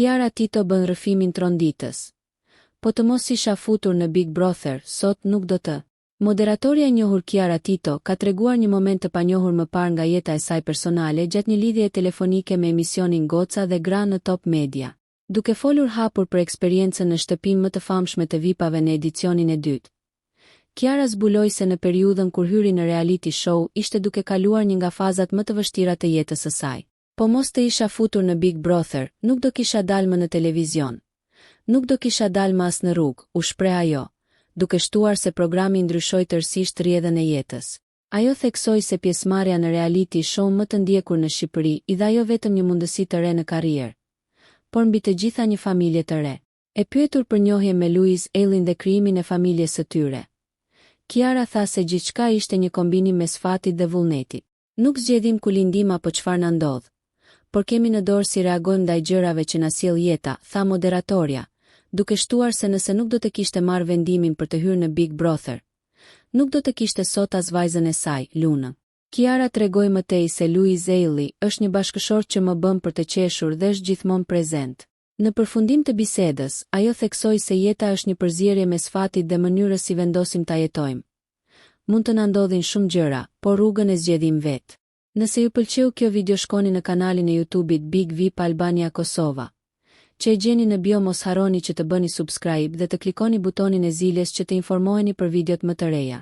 Kiara Tito bën rrëfimin tronditës. Po të mos isha futur në Big Brother, sot nuk do të. Moderatorja e njohur Kiara Tito ka treguar një moment të panjohur më parë nga jeta e saj personale gjatë një lidhjeje telefonike me emisionin Goca dhe Gra në Top Media. Duke folur hapur për eksperiencën në shtëpinë më të famshme të VIP-ave në edicionin e dytë, Kiara zbuloi se në periudhën kur hyri në reality show ishte duke kaluar një nga fazat më të vështira të jetës së saj. Po mos të isha futur në Big Brother, nuk do kisha dalë më në televizion. Nuk do kisha dalë më as në rrugë, u shpreh ajo, duke shtuar se programi i ndryshoi tërësisht rrjedhën e jetës. Ajo theksoi se pjesëmarrja në reality show më të ndjekur në Shqipëri i dha jo vetëm një mundësi të re në karrierë, por mbi të gjitha një familje të re. E pyetur për njohjen me Luiz Ejllin dhe krijimin e familjes së tyre, Kiara tha se gjithçka ishte një kombinim mes fatit dhe vullnetit. Nuk zgjedhim ku lindim apo çfarë na ndodh, por kemi në dorë si reagojmë ndaj gjërave që na sjell jeta, tha moderatorja, duke shtuar se nëse nuk do të kishte marrë vendimin për të hyrë në Big Brother, nuk do të kishte sot as vajzën e saj, Lunën. Kiara tregoi më tej se Luiz Ejlli është një bashkëshort që më bën për të qeshur dhe është gjithmonë prezent. Në përfundim të bisedës, ajo theksoi se jeta është një përzierje mes fatit dhe mënyrës si vendosim ta jetojmë. Mund të na ndodhin shumë gjëra, por rrugën e zgjedhim vetë. Nëse ju pëlqeu kjo video shkoni në kanalin e YouTube-it Big Vip Albania Kosova, që e gjeni në bio mos harroni që të bëni subscribe dhe të klikoni butonin e ziles që të informoheni për videot më të reja.